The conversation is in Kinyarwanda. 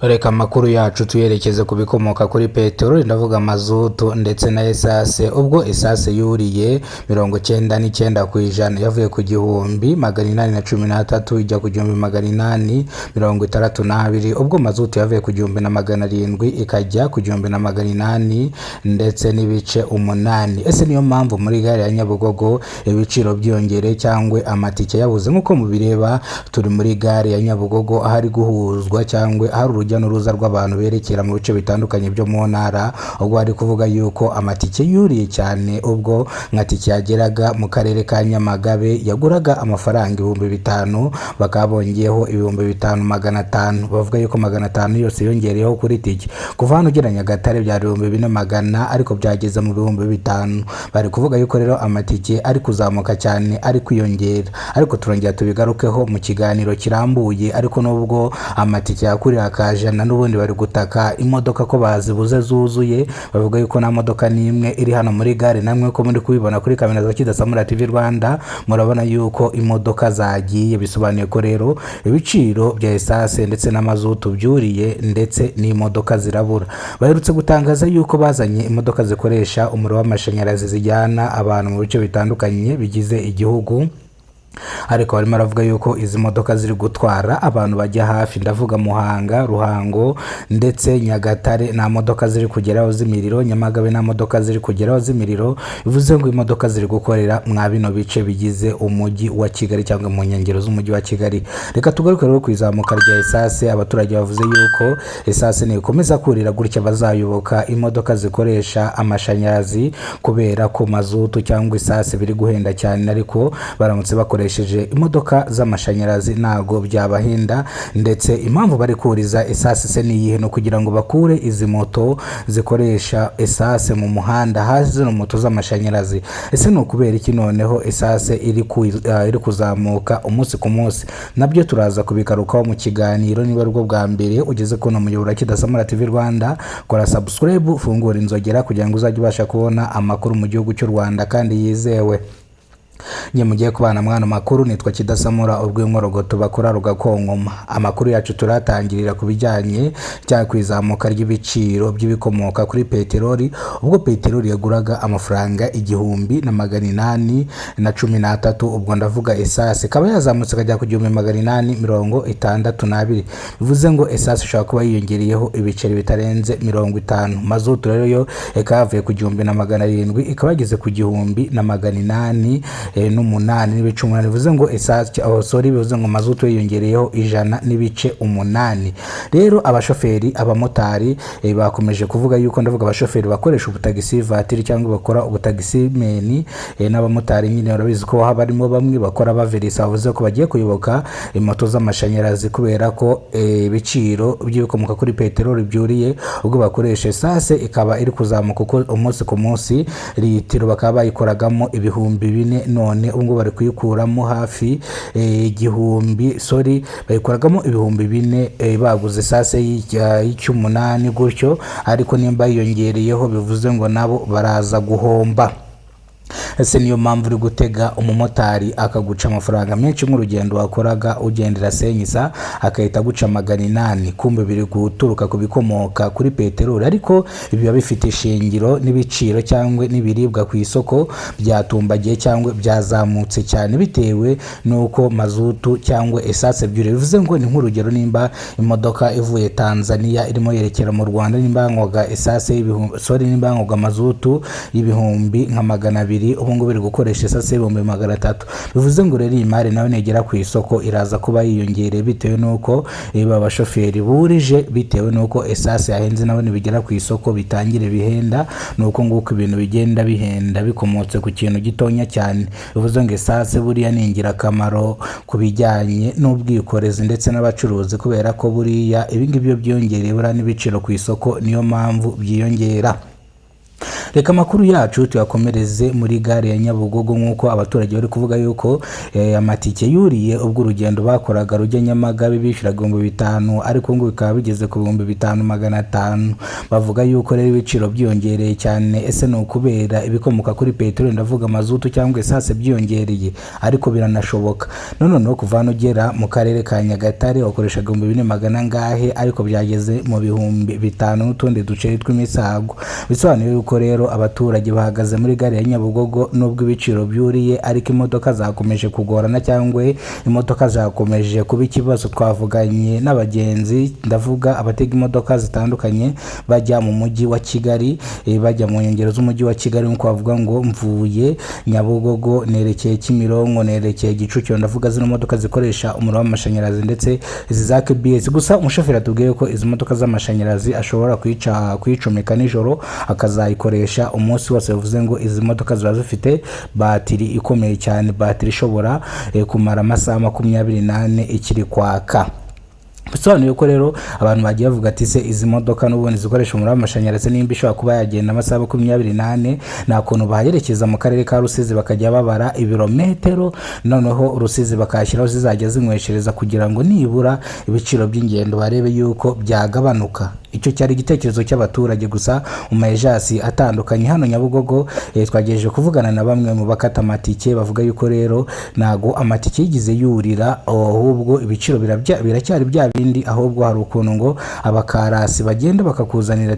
Reka amakuru yacu tuyerekeze ku bikomoka kuri peteroli, ndavuga mazutu ndetse na esase. Ubwo esase yuriye 99%, yavuye ku 1813 ijya ku 1862. Ubwo mazutu yavuye ku 1700 ikajya ku 1800 ndetse n'ibice 8. Ese niyo mpamvu muri gare ya Nyabugogo ibiciro byiyongereye cyangwa amatike yabuze? Nk'uko mubireba, turi muri gare ya Nyabugogo ahari guhuzwa cyangwa ahari urujya n'uruza rw'abantu berekera mu bice bitandukanye byo mu ntara. Ubwo bari kuvuga yuko amatike yuriye cyane, ubwo nka tike yageraga mu karere ka Nyamagabe yaguraga amafaranga 5000, bakaba bongeyeho 5500. Bavuga yuko 500 yose yongereyeho kuri tike. Kuva hano ugera Nyagatare byari 4400, ariko byageze mu 5000. Bari kuvuga yuko rero amatike ari kuzamuka cyane, ari kwiyongera, ariko turongera tubigarukeho mu kiganiro kirambuye. Ariko nubwo amatike yakurira akajana, n'ubundi bari gutaka imodoka ko bazibuze zuzuye. Bavuga yuko nta modoka n'imwe iri hano muri gare. Namwe ko muri kubibona kuri kamera za Kidasamura TV Rwanda, murabona yuko imodoka zagiye. Bisobanuye ko rero ibiciro bya esase ndetse n'amazutu byuriye, ndetse n'imodoka zirabura. Baherutse gutangaza yuko bazanye imodoka zikoresha umuriro w'amashanyarazi zijyana abantu mu bice bitandukanye bigize igihugu, ariko barimo baravuga yuko izi modoka ziri gutwara abantu bajya hafi, ndavuga Muhanga, Ruhango ndetse Nyagatare, nta modoka ziri kugeraho z'imiriro. Nyamagabe nta modoka ziri kugeraho z'imiriro. Bivuze ngo imodoka ziri gukorera mwa bino bice bigize umujyi wa Kigali cyangwa mu nkengero z'umujyi wa Kigali. Reka tugaruke rero ku izamuka rya esase. Abaturage bavuze yuko esase nikomeza kurira gutya bazayoboka imodoka zikoresha amashanyarazi, kubera ko mazutu cyangwa esase biri guhenda cyane, ariko baramutse bakoresheje imodoka z'amashanyarazi ntago byabahenda. Ndetse impamvu bari kuriza esase se ni iyihe? No kugira ngo bakure izi moto zikoresha esase mu muhanda, haze zino moto z'amashanyarazi. Ese ni ukubera iki noneho esase iri kuzamuka umunsi ku munsi? Nabyo turaza kubigarukaho mu kiganiro. Niba aribwo bwa mbere ugeze kuno muyoboro wa Kidasamura TV Rwanda, kora subscribe, ufungure inzogera kugira ngo uzajye ubasha kubona amakuru mu gihugu cy'u Rwanda kandi yizewe. Njye mugiye kubana mwana makuru nitwa Kidasamura, urw'inkorogoto bakora rugakonkoma. Amakuru yacu turatangirira ku bijyanye cyangwa ku izamuka ry'ibiciro by'ibikomoka kuri peteroli. Ubwo peteroli yaguraga amafaranga 1813, ubwo ndavuga esase, ikaba yazamutse ikajya ku 1862. Bivuze ngo esase ishobora kuba yiyongereyeho ibiceri bitarenze 50. Mazutu rero yo ikaba yavuye ku 1700, ikaba yageze ku 1808.8. Bivuze ngo esase, oh, sorry, bivuze ngo mazutu yiyongereyeho 100.8. Rero abashoferi, abamotari bakomeje kuvuga yuko, ndavuga abashoferi bakoresha ubutagisi vatiri cyangwa bakora ubutagisimeni, n'abamotari nyine urabizi ko haba harimo bamwe bakora baverisa, bavuze ko bagiye kuyoboka moto z'amashanyarazi kubera ko ibiciro by'ibikomoka kuri peteroli byuriye. Ubwo bakoresha esase ikaba iri kuzamuka uko umunsi ku munsi, litiro bakaba bayikoragamo 4000, none ubu ngubu bari kuyikuramo hafi igihumbi, sorry, bayikoragamo 4000, baguze esase y'icyumunani gutyo. Ariko nimba yiyongereyeho, bivuze ngo nabo baraza guhomba. Ese niyo mpamvu uri gutega umumotari akaguca amafaranga menshi, nk'urugendo wakoraga ugendera senyisa akahita aguca 800? Kumbe biri guturuka ku bikomoka kuri peteroli. Ariko biba bifite ishingiro n'ibiciro cyangwa n'ibiribwa ku isoko byatumbagiye cyangwa byazamutse cyane bitewe n'uko mazutu cyangwa esase byuriye. Bivuze ngo ni nk'urugero, nimba imodoka ivuye Tanzania irimo yerekera mu Rwanda, nimba yanywaga esase y'ibihumbi, sorry, nimba yanywaga mazutu y'ibihumbi nka 200, ubu ngubu iri gukoresha esase y'ibihumbi 300. Bivuze ngo rero iyi mari nawe nigera ku isoko iraza kuba yiyongereye bitewe n'uko ba bashoferi burije, bitewe n'uko esase yahenze, nabo nibigera ku isoko bitangire bihenda. Ni uko nguko ibintu bigenda bihenda bikomotse ku kintu gitonya cyane. Bivuze ngo esase buriya ni ingirakamaro ku bijyanye n'ubwikorezi ndetse n'abacuruzi, kubera ko buriya ibi ngibi iyo byiyongereye, buriya n'ibiciro ku isoko niyo mpamvu byiyongera. Reka amakuru yacu tuyakomereze muri gare ya Nyabugogo, nk'uko abaturage bari kuvuga yuko amatike yuriye ubwo urugendo bakoraga rujya Nyamagabe bishyuraga 5000, ariko ngo bikaba bigeze ku 5500. Bavuga yuko rero ibiciro byiyongereye cyane. Ese ni ukubera ibikomoka kuri peteroli, ndavuga mazutu cyangwa esase, byiyongereye? Ariko biranashoboka. Noneho kuva hano ugera mu karere ka Nyagatare wakoreshaga 4,000 angahe, ariko byageze mu 5000 n'utundi duceri tw'imisago. Bisobanuye yuko rero abaturage bahagaze muri gare ya Nyabugogo, nubwo ibiciro byuriye ariko imodoka zakomeje kugorana cyangwa imodoka zakomeje kuba ikibazo. Twavuganye n'abagenzi, ndavuga abatega imodoka zitandukanye bajya mu mujyi wa Kigali, bajya mu nkengero z'umujyi wa Kigali, nk'uko bavuga ngo mvuye Nyabugogo nerekeye Kimironko, nerekeye Kicukiro, ndavuga zino modoka zikoresha umuriro w'amashanyarazi ndetse izi za KBS. Gusa umushoferi atubwiye ko izi modoka z'amashanyarazi ashobora kuyicomeka nijoro akazayikoresha umunsi wose, bivuze ngo izi modoka ziba zifite batiri ikomeye cyane, batiri ishobora kumara amasaha 24 ikiri kwaka. Bisobanuye ko rero abantu bagiye bavuga ati: "Se izi modoka n'ubundi zikoresha umuriro w'amashanyarazi, nimba ishobora kuba yagenda amasaha 24, nta kuntu bayerekeza mu karere ka Rusizi bakajya babara ibirometero, noneho Rusizi bakahashyiraho zizajya zinyweshereza kugira ngo nibura ibiciro by'ingendo barebe yuko byagabanuka?" Icyo cyari igitekerezo cy'abaturage gusa mu mayejasi atandukanye hano Nyabugogo. Twagerageje kuvugana na bamwe mu bakata amatike, bavuga yuko rero ntago amatike yigize yurira, ahubwo ibiciro biracyari bya bindi, ahubwo hari ukuntu ngo abakarasi bagenda bakakuzanira.